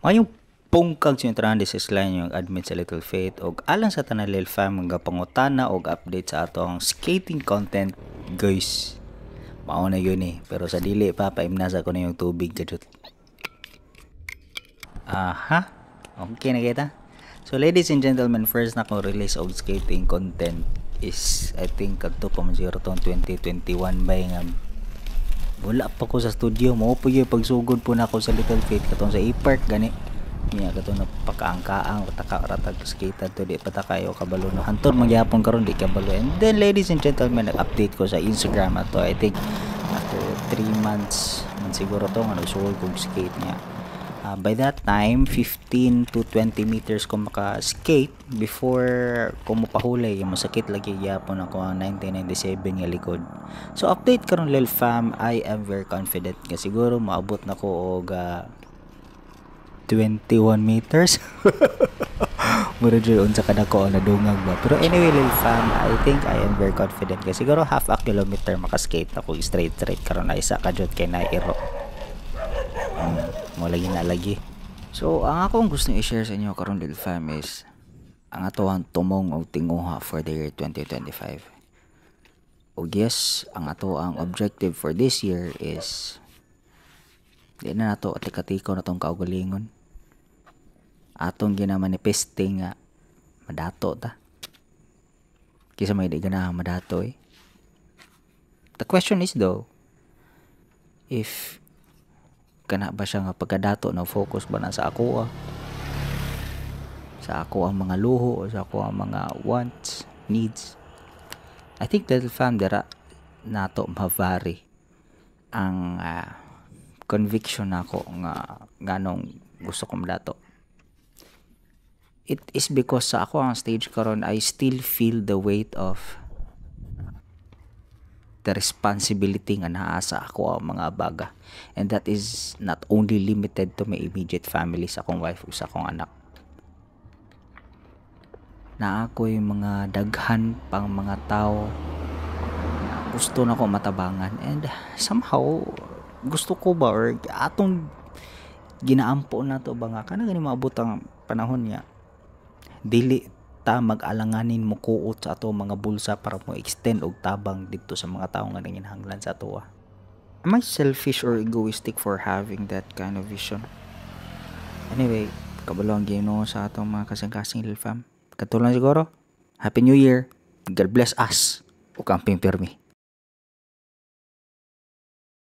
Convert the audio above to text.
Maayong pungkag sa inyong, this is Line, yung admin sa Little Faith, og alang sa tanan, Lil Fam, nga pangutana og update sa ato ang skating content, guys. Mao na yun eh. Pero sa dili pa, paimnasa ko na yung tubig kadot. Aha. Okay na kita. So ladies and gentlemen, first na ko release og skating content is, I think, kadto pa man siguro tong 2021 bay nga wala pa ko sa studio. Mao po yung pagsugod po nako sa Little Faith, katong sa E-Park gani niya, katong napakaangkaang taka ratag skate to, di pa ta kayo kabalo no, hantod magyapon karon di kabalo. And then, ladies and gentlemen, nag-update ko sa Instagram ato, I think after 3 months man siguro to nga nagsugod kog skate niya. By that time, 15 to 20 meters ko maka-skate before ko mopahulay. Masakit lagi gyapon ako ang 1997 nga likod. So update karon, Lil Fam, I am very confident nga siguro maabot na ko og 21 meters. Mura jud unsa ka dako ang nadungag ba. Pero anyway, Lil Fam, I think I am very confident kay siguro half a kilometer makaskate ako straight straight karon na isa ka jud kay nairo. Mo lagi na lagi. So, ang akong gusto i-share sa inyo karon, Lil Fam, is ang atoang tumong og tinguha for the year 2025. Og yes, ang ato ang objective for this year is di na nato atik-atikaw na tong kaugalingon. Atong ginamanifesting nga madato ta. Kisa may di ganahan madato eh. The question is though, if kana ba siya nga pagkadato na focus ba na sa ako ah? Sa ako ang mga luho, sa ako ang mga wants, needs. I think, Little Fam, dira nato ma-vary ang conviction nako nga nganong gusto ko madato. It is because sa ako ang stage karon, I still feel the weight of the responsibility nga naa sa ako ang mga baga. And that is not only limited to my immediate family, sa akong wife ug sa akong anak. Naa ko'y mga daghan pang mga tao na gusto nako matabangan, and somehow gusto ko ba or atong ginaampo nato ba nga kana gani maabot ang panahon niya dili ta mag-alanganin mo kuot sa ato mga bulsa para mo extend og tabang didto sa mga tawo nga nanginahanglan sa atoa. Am I selfish or egoistic for having that kind of vision? Anyway, kabalo ang Ginoo sa atong mga kasing-kasing, Lil Fam. Katulad siguro. Happy New Year. God bless us. Ug amping pirmi.